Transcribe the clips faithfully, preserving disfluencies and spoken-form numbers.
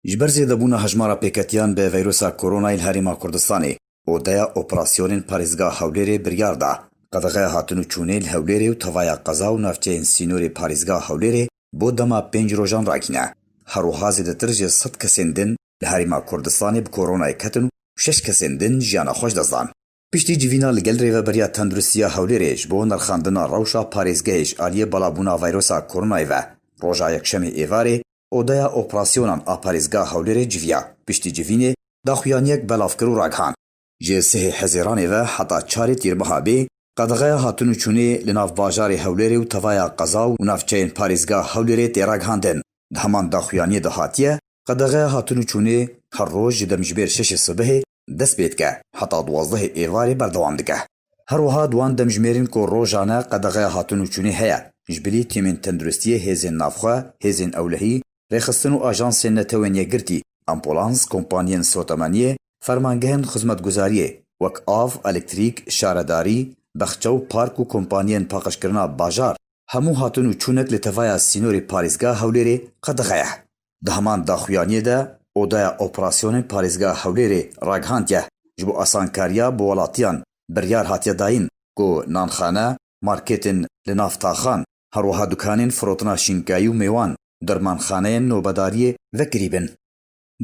Ji ber zêdebûna hejmara pêketiyan bi veyrosa koronayê li Herêma Kurdistanê, Odeya Operasyonên Parêzgeha Hewlêrê biryar da qedexeya hatin û çûnê li Hewlêrê û tevaya qeza û navçeyên sînorê parêzgeha Hewlêrê bo dema pênc rojan rakîne. Her wiha zêdetir ji sed kesên din li Herêma Kurdistanê bi koronayê ketin û şeş kesên din jiyana xwe ji dest dan. Piştî civîna li gel Rêveberiya Tenduristiya Hewlêrê ji bo nirxandina rewşa parêzgehê ji aliyê balabûna veyrosa koronayê ve, roja Yekşemê êvarê, Odeya Operasyonan a Parêzgeha Hewlêrê civiya. Piştî civînê daxuyaniyek belav kir û ragihand. Ji sihê Hezêranê ve heta çarê Tîrmeha bê, qedexeya hatin û çûnê li nav bajarê Hewlêrê û tevaya qeza û navçeyên parêzgeha Hewlêrê tê ragihandin. Di heman daxuyaniyê de hatiye, qedexeya hatin û çûnê her roj ji demjimêr şeşê sibihê dest pê dike, heta duwazdehê êvarê berdewam dike. Her wiha di wan demjimêrên ku rojane qedexeya hatin û çûnê heye, ji bilî tîmên tenduristiyê, hêzên navxwe, hêzên ewlehî, rêxistin û ajansên Netewên Yekgirtî, ambulans, kompaniyên sotemeniyê, fermangehên xizmetguzariyê, wek av, elektrîk, şaredarî, bexçe û park û kompaniyên paqijkirina bajar, hemû hatin û çûnek li tevaya sînorê parêzgeha Hewlêrê qedexe ye. Di heman daxuyaniyê de Odeya Operasyonên Parêzgeha Hewlêrê ragihandiye, ji bo asankariya bi welatiyan biryar hatiye dayîn ku nanxane, marketên li nav taxan, her wiha dukanên firotina şînkayî û mêwan, dermanxaneyên nobedariyê vekirî bin.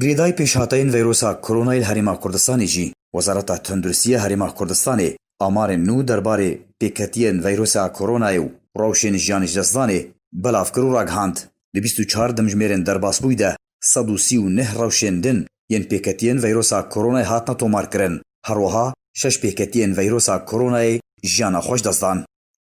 Girêdayî pêşhateyên veyrosa koronayê li Herêma Kurdistanê jî, Wezareta Tenduristiya Herêma Kurdistanê amarên nû derbarê pêketiyên veyrosa koronayê û rewşên jiyanê ji destdanê belav kir û ragihand. Di bîst û çar demjimêrên derbasbûyî de sed û sî û neh rewşên din yên pêketiyên veyrosa koronayê hatine tomarkirin. Her wiha şeş pêketiyên veyrosa koronayê jiyana xwe ji dest dan.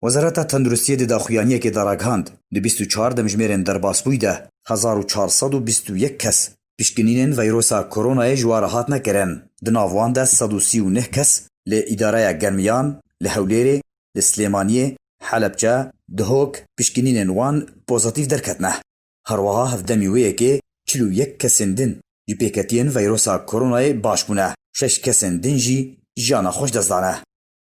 Wezareta Tenduristiyê di daxuyaniyekê de ragihand, di bîst û çar demjimêrên derbasbûyî de hezar û çar sed û bîst û yek kes pişkinînên veyrosa koronayê ji wan re hatine kirin. Di nav wan de sed û sî û neh kes li Îdareya Germiyan, li Hewlêrê, li Silêmaniyê, Helebce, Dihok pişkinînên wan pozîtîf derketine. Her wiha hevdemî wê yekê çil û yek kesên din ji pêketiyên veyrosa koronayê baş bûne. Şeş kesên din jî jiyana xwe ji dest dane.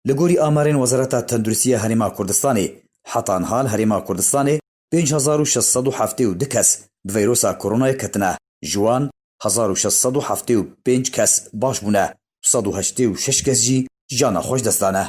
Li gorî amarên Wezareta Tenduristiya Herêma Kurdistanê, heta niha li Herêma Kurdistanê pênc hezar û şeş sed û heftê û du kes bi veyrosa koronayê ketine. Ji wan hezar û şeş sed û heftê û pênc kes baş bûne û sed û heştê û şeş kes jî jiyana xwe ji dest dane.